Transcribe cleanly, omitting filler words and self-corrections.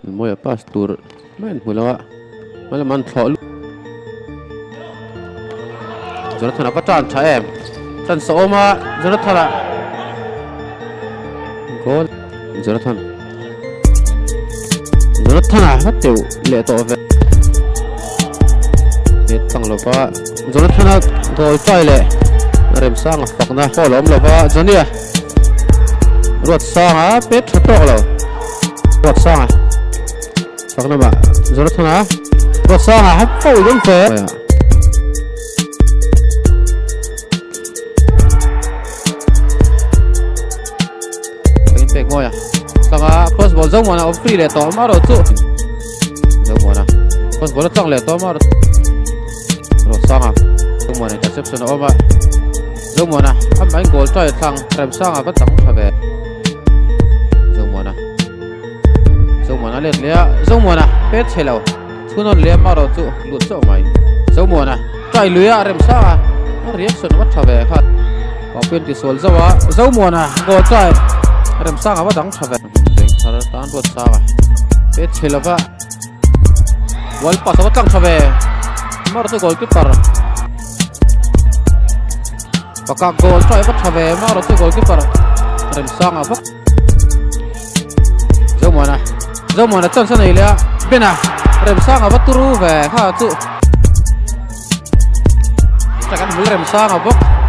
Mawia pass tur mai an hmu lo a, hmalam an thlawh lut. Jonathan a va tan tha em? Tan sa awm a, Jonathan a goal. Jonathan Jonathan a va teuh leh tawh ve. Net tlang lova Jonathan a goal try leh Remsanga fakna foul a awm lova Johnny a Ruatsanga pet tha tawk lo. Ruatsanga fakna mah Jonathan a Ruatsanga ha foul dawn fe. Kain pek mawi a tlanga cross ball zo muana awm free leh tawh marawh chu zo muana cross ball a tlang leh tawh marawh Ruatsanga zo muana interception a awm a zo muana a main goal try a thlang Remsanga va dang tha ve zo muana zo muana let leh a zo muana pet chhe lo chhunawn leh marawh chu lut chauh mai zo muana try lui a Remsanga a reaction va tha ve kha Papuian ti sual zauh a Zomuana goal try Remsanga va dang tha ve Beng thar tan ruat sang a pet chhe lova wall pass a va tlang tha ve Mar chu goalkeeper Paka goal try va tha ve Mar chu goalkeeper Remsanga va Zomuana Zomuana chance a nei leh a Bena Remsanga va turu ve kha chu Kan hmul Remsanga bawk.